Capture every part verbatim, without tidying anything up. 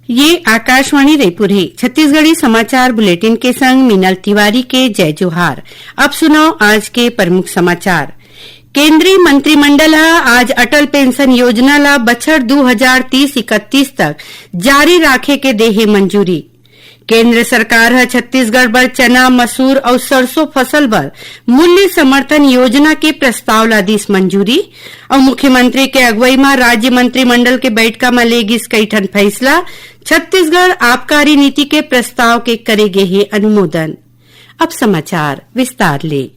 ये आकाशवाणी रायपुर हे। छत्तीसगढ़ी समाचार बुलेटिन के संग मीनल तिवारी के जय जोहार। अब सुनव आज के प्रमुख समाचार। केंद्रीय मंत्रिमंडल ह आज अटल पेंशन योजना ला बछर दू हजार तीस इकतीस तक जारी राखे के दे हे मंजूरी। केंद्र सरकार ह छत्तीसगढ़ बर चना, मसूर अउ सरसों फसल बर मूल्य समर्थन योजना के प्रस्ताव ला दिस मंजूरी। अउ मुख्यमंत्री के अगुवई म राज्य मंत्रिमंडल के बैठका म ले गिस कई ठन फैसला। छत्तीसगढ़ आबकारी नीति के प्रस्ताव के करे गे हे अनुमोदन। अब समाचार विस्तार ले।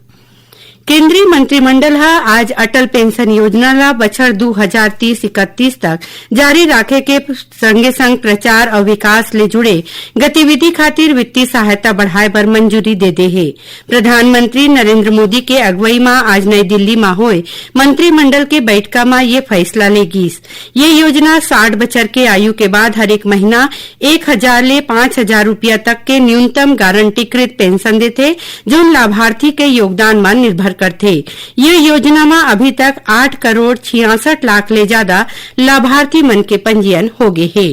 केंद्रीय मंत्रिमंडल ह आज अटल पेंशन योजना ला बछर दू हजार तीस इकतीस तक जारी राखे के संगे संग प्रचार अउ विकास ले जुड़े गतिविधि खातिर वित्तीय सहायता बढ़ाए बर मंजूरी दे दे हे। प्रधानमंत्री नरेंद्र मोदी के अगुवई म आज नई दिल्ली म होए मंत्रिमंडल के बैठका म ये फैसला ले गीस। ये योजना साठ बछर के आयु के बाद हर एक महीना एक हजार ले पांच हजार रुपया तक के न्यूनतम गारंटीकृत पेंशन देथे, जोन लाभार्थी के योगदान म निर्भर करथे। ये योजना म अभी तक आठ करोड़ छियासठ लाख ले जादा लाभार्थी मन के पंजीयन हो गे हे।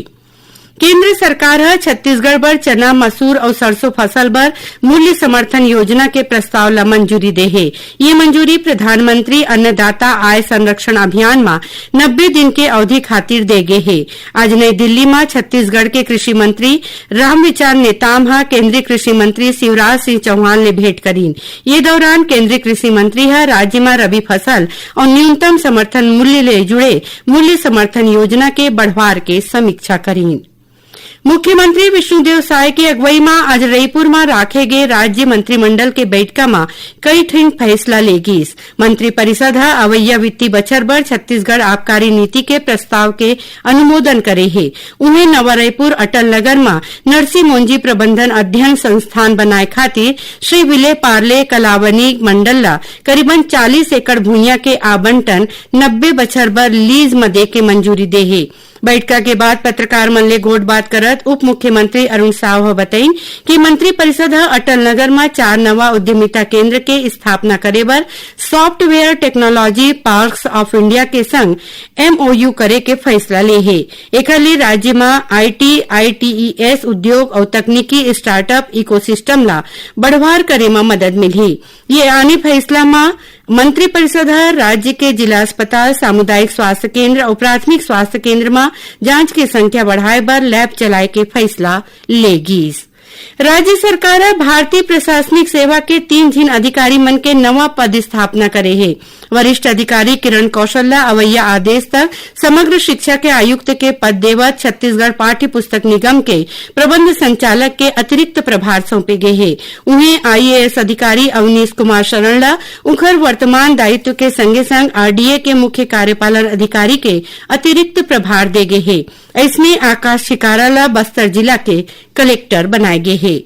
केंद्र सरकार ह छत्तीसगढ़ बर चना, मसूर अउ सरसों फसल बर मूल्य समर्थन योजना के प्रस्ताव ल मंजूरी दे हे। ये मंजूरी प्रधानमंत्री अन्नदाता आय संरक्षण अभियान म नब्बे दिन के अवधि खातिर दे गे हे। आज नई दिल्ली म छत्तीसगढ़ के कृषि मंत्री रामविचार नेताम ह केंद्रीय कृषि मंत्री शिवराज सिंह चौहान ले भेंट करीन। ये दौरान केंद्रीय कृषि मंत्री ह राज्य म रबी फसल अउ न्यूनतम समर्थन मूल्य ले जुड़े मूल्य समर्थन योजना के बढ़वार के समीक्षा करीन। मुख्यमंत्री विष्णुदेव साय के अगुवई म आज रईपुर म राखे गे राज्य मंत्रिमंडल के बैठका म कई ठिन फैसला ले गीस। मंत्रिपरिषद ह अवइया वित्तीय बछर बर छत्तीसगढ़ आबकारी नीति के प्रस्ताव के अनुमोदन करे हे। उहें, नवा रईपुर अटल नगर म नरसी मोंजी प्रबंधन अध्ययन संस्थान बनाए खातिर श्री विले पार्ले कलावनी मंडल ल करीबन चालीस एकड़ भुइयां के आवंटन नब्बे बछर बर लीज म दे के मंजूरी दे हे। बैठका के बाद पत्रकार मन ले गोठबात करत उप मुख्यमंत्री अरुण साव ह बतइन कि मंत्रिपरिषद ह अटल नगर म चार नवा उद्यमिता केंद्र के स्थापना करे बर Software Technology Parks of India के संग एमओयू करे के फैसला ले हे। एखर ले राज्य म आईटी, आईटीईएस उद्योग अउ तकनीकी स्टार्टअप इकोसिस्टम ला बढ़वार करे म मदद मिलही। ये आने फैसला म मंत्रिपरिषद ह राज्य के जिला अस्पताल, सामुदायिक स्वास्थ्य केंद्र अउ प्राथमिक स्वास्थ्य केंद्र म जांच के संख्या बढ़ाए बर लैब चलाए के फैसला ले गीस। राज्य सरकार ह भारतीय प्रशासनिक सेवा के तीन झिन अधिकारी मन के नवा पदस्थापना करे हे। वरिष्ठ अधिकारी किरण कौशल ल अवइया आदेश तक समग्र शिक्षा के आयुक्त के पद देवत छत्तीसगढ़ पाठ्य पुस्तक निगम के प्रबंध संचालक के अतिरिक्त प्रभार सौंपे गे हे। उहें, आईएएस अधिकारी अवनीश कुमार शरण ल उंखर वर्तमान दायित्व के संगे संग आरडीए के मुख्य कार्यपालन अधिकारी के अतिरिक्त प्रभार दे गे हे। अइसने, आकाश छिकारा ल बस्तर जिला के कलेक्टर बनाए गे हे।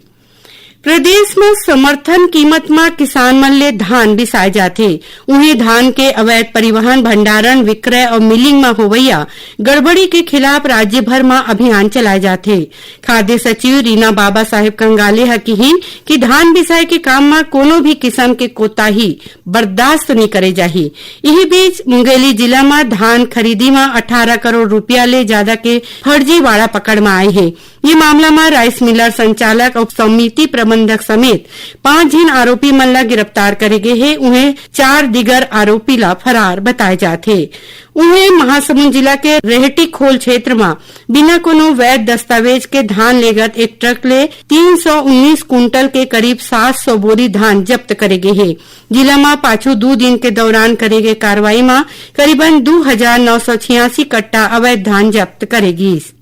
प्रदेश म समर्थन कीमत म किसान मन ले धान बिसाए जाथे। उहें, धान के अवैध परिवहन, भंडारण, विक्रय अउ मिलिंग म होवइया गड़बड़ी के खिलाफ राज्य भर म अभियान चलाए जाथे। खाद्य सचिव रीना बाबा साहेब कंगाले ह किहीन कि धान बिसाए के काम म कोनो भी किसम के कोताही बर्दाश्त नइ करे जाही। इही बीच, मुंगेली जिला म धान खरीदी म अठारह करोड़ रुपया ले जादा के फर्जीवाड़ा पकड़ म आए हे। ये मामला म राइस मिलर संचालक अउ समिति प्रबंधक समेत पांच झिन आरोपी मन ला गिरफ्तार करे गे हे। उहें, चार दिगर आरोपी ला फरार बताए जात हे। उहें, महासमुंद जिला के रेहटी खोल क्षेत्र म बिना कोनो वैध दस्तावेज के धान लेगत एक ट्रक ले तीन सौ उन्नीस कुंटल के करीब सात सौ बोरी धान जब्त करे गे हे। जिला म पाछू दू दिन के दौरान करे गे कार्रवाई म करीबन दू हजार नौ सौ छियासी कट्टा अवैध धान जब्त करे गीस।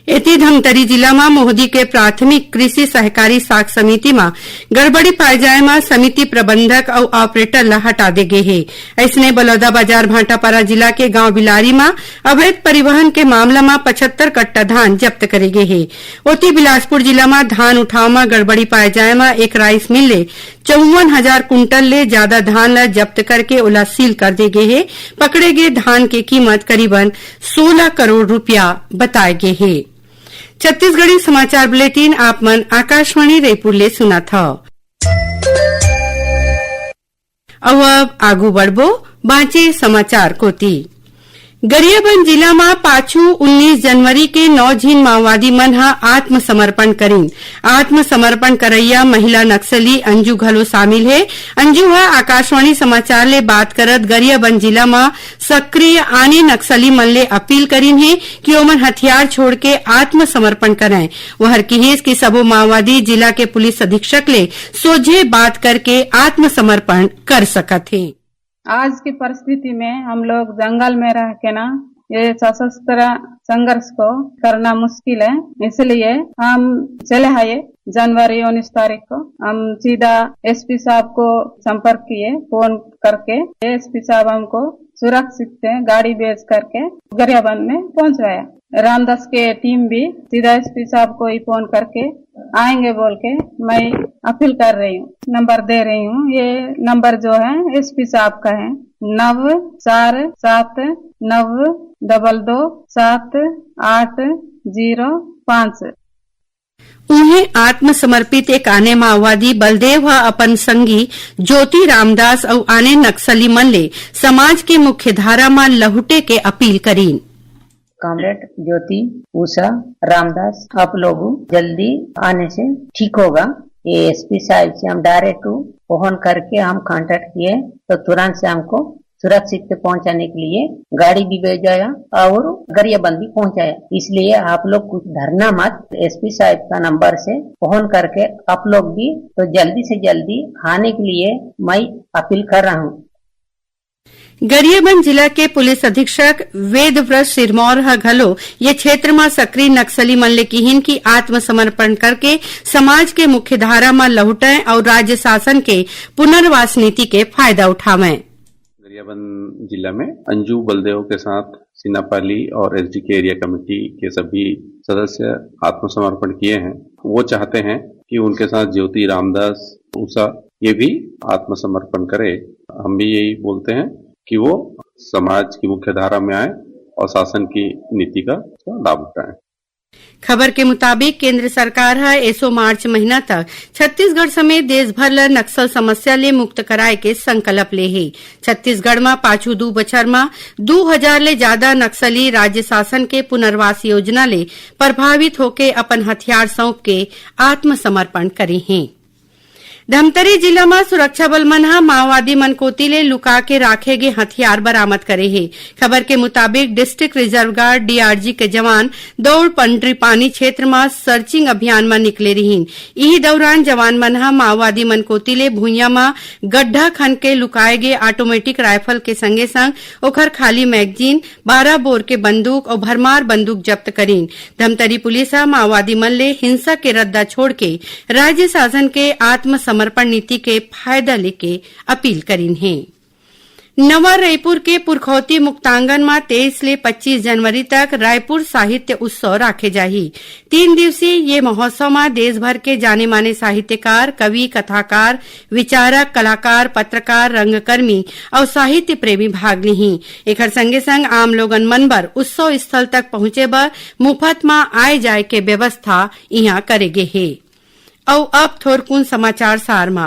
एती, धमतरी जिला म मोहदी के प्राथमिक कृषि सहकारी साख समिति म गड़बड़ी पाए जाए म समिति प्रबंधक अउ ऑपरेटर ल हटा दे गे हे। अइसने, बलौदाबाजार भाटापारा जिला के गांव बिलारी म अवैध परिवहन के मामला म पचहत्तर कट्टा धान जब्त करे गे हे। ओती, बिलासपुर जिला म धान उठाव म गड़बड़ी पाए जाए म एक राइस मिल ले चौवन हजार कुंटल ले जादा धान ल जब्त करके ओला सील कर दे गे हे। पकड़े गे धान के कीमत करीबन सोलह करोड़ रुपया बताए गे हे। छत्तीसगढ़ी समाचार बुलेटिन आप मन आकाशवाणी रईपुर ले सुनत हव। अउ अब आगू बढ़बो बांचे समाचार कोति। गरियाबंद जिला म पाछू उन्नीस जनवरी के नौ झिन माओवादी मन ह आत्मसमर्पण करिन। आत्मसमर्पण करइया महिला नक्सली अंजू घलो शामिल हे। अंजू ह आकाशवाणी समाचार ले बात करत गरियाबंद जिला म सक्रिय आने नक्सली मन ले अपील करिन हे कि ओमन हथियार छोड़ के आत्मसमर्पण करंय। ओहर किहिस कि सबो माओवादी जिला के पुलिस अधीक्षक ले सोझे बात करके आत्मसमर्पण कर सकत हे। आज की परिस्थिति में हम लोग जंगल में रह के ना ये सशस्त्र संघर्ष को करना मुश्किल है, इसलिए हम चले आए जनवरी उन्नीस तारीख को। हम सीधा एसपी साहब को संपर्क किए फोन करके। एसपी साहब हमको सुरक्षित से गाड़ी भेज करके गरियाबंद में पहुंचवाया। रामदास के टीम भी सीधा एसपी साहब को ही फोन करके आएंगे बोल के मैं अपील कर रही हूँ, नंबर दे रही हूँ। ये नंबर जो है एसपी साहब का है, नौ चार सात नौ डबल दो सात आठ जीरो पाँच। उहें आत्मसमर्पित एक आने माओवादी बलदेव ह अपन संगी ज्योति रामदास अउ आने नक्सली मन ले समाज के मुख्य धारा म लहुटे के अपील करीन। कॉमरेड ज्योति, उषा, रामदास, आप लोग जल्दी आने से ठीक होगा। ये एसपी साहब से हम डायरेक्ट फोन करके हम कांटेक्ट किए, तो तुरंत से हमको सुरक्षित से पहुंचाने के लिए गाड़ी भी भेजाया और गरियाबंद भी पहुंचाया। इसलिए आप लोग कुछ डरना मत, एसपी साहब का नंबर से फोन करके आप लोग भी तो जल्दी से जल्दी आने के लिए मैं अपील कर रहा हूँ। गरियाबंद जिला के पुलिस अधीक्षक वेदव्रत सिरमौर ह घलो ये क्षेत्र म सक्रिय नक्सली मन ले किहिन कि आत्मसमर्पण करके समाज के मुख्य धारा म लहुटंय अउ राज्य शासन के पुनर्वास नीति के फायदा उठावंय। गरियाबंद जिला में अंजू बलदेव के साथ सिनापाली और एसडीके एरिया कमेटी के सभी सदस्य आत्मसमर्पण किए हैं। वो चाहते हैं कि उनके साथ ज्योति रामदास, उषा, ये भी आत्मसमर्पण करें। हम भी यही बोलते हैं कि वो समाज की मुख्य धारा में आए और शासन की नीति का लाभ उठाएं। खबर के मुताबिक, केंद्र सरकार ह एसो मार्च महीना तक छत्तीसगढ़ समेत देश भर ल नक्सल समस्या ले मुक्त कराए के संकल्प ले हे। छत्तीसगढ़ म पाछू दू बछर म दू हजार ले जादा नक्सली राज्य शासन के पुनर्वास योजना ले प्रभावित होके अपन हथियार सौंप के आत्मसमर्पण करे हें। धमतरी जिला म सुरक्षा बल मन ह माओवादी मन कोति ले लुका के राखे गे हथियार बरामद करे हे। खबर के मुताबिक, डिस्ट्रिक्ट रिजर्व गार्ड, डीआरजी, के जवान दौड़ पंडरीपानी क्षेत्र म सर्चिंग अभियान म निकले रिहीन। इही दौरान जवान मन ह माओवादी मन कोति ले भुइयां म गड्ढा खन के लुकाए गे ऑटोमेटिक रायफल के संगे संग ओखर खाली मैगजीन, बारह बोर के बंदूक अउ भरमार बंदूक जब्त करीन। धमतरी पुलिस ह माओवादी मन ले हिंसा के रद्दा छोड़ के राज्य शासन के आत्मसमर्पण नीति के फायदा लेके अपील करीन हे। नवा रईपुर के पुरखौती मुक्तांगन म तेईस ले पच्चीस जनवरी तक रायपुर साहित्य उत्सव राखे जाही। तीन दिवसीय ये महोत्सव म देश भर के जाने माने साहित्यकार, कवि, कथाकार, विचारक, कलाकार, पत्रकार, रंगकर्मी अउ साहित्य प्रेमी भाग लिही। एखर संगे संग आम लोगन मन बर उत्सव स्थल तक पहुंचे बर मुफत म आए जाए के व्यवस्था इहां करे गे हे। अउ अब थोरकुन समाचार सार म।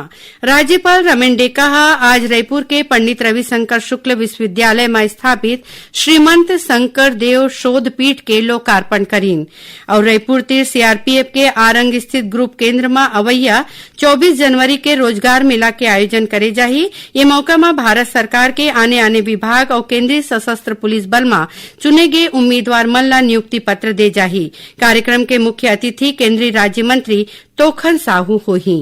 राज्यपाल रमेन डेका ह आज रईपुर के पंडित रविशंकर शुक्ल विश्वविद्यालय म स्थापित श्रीमंत शंकर देव शोध पीठ के लोकार्पण करीन। अउ रईपुर तीर सीआरपीएफ के आरंग स्थित ग्रुप केंद्र म अवइया चौबीस जनवरी के रोजगार मेला के आयोजन करे जाही। ये मौका म भारत सरकार के आने-आने विभाग अउ केंद्रीय सशस्त्र पुलिस बल म चुने गे उम्मीदवार मन ल नियुक्ति पत्र दे जाही। कार्यक्रम के मुख्य अतिथि केंद्रीय राज्य मंत्री तोखन साहू होही।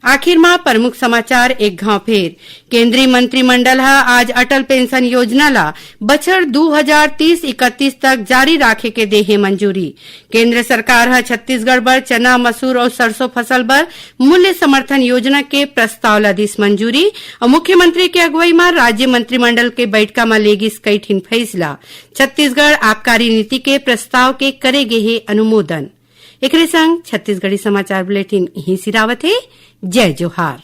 आखिर म प्रमुख समाचार एक घांव फेर। केंद्रीय मंत्रिमंडल ह आज अटल पेंशन योजना ल बछर दू हजार तीस इकतीस तक जारी राखे के दे हे मंजूरी। केंद्र सरकार ह छत्तीसगढ़ बर चना, मसूर अउ सरसों फसल बर मूल्य समर्थन योजना के प्रस्ताव ल दिस मंजूरी। अउ मुख्यमंत्री के अगुवई म राज्य मंत्रिमंडल के बइठका म ले गिस कई ठिन फैसला। छत्तीसगढ़ आबकारी नीति के प्रस्ताव के करे गे हे अनुमोदन। एकरे संग छत्तीसगढ़ी समाचार बुलेटिन इहीं सिरावत हे। जय जोहार।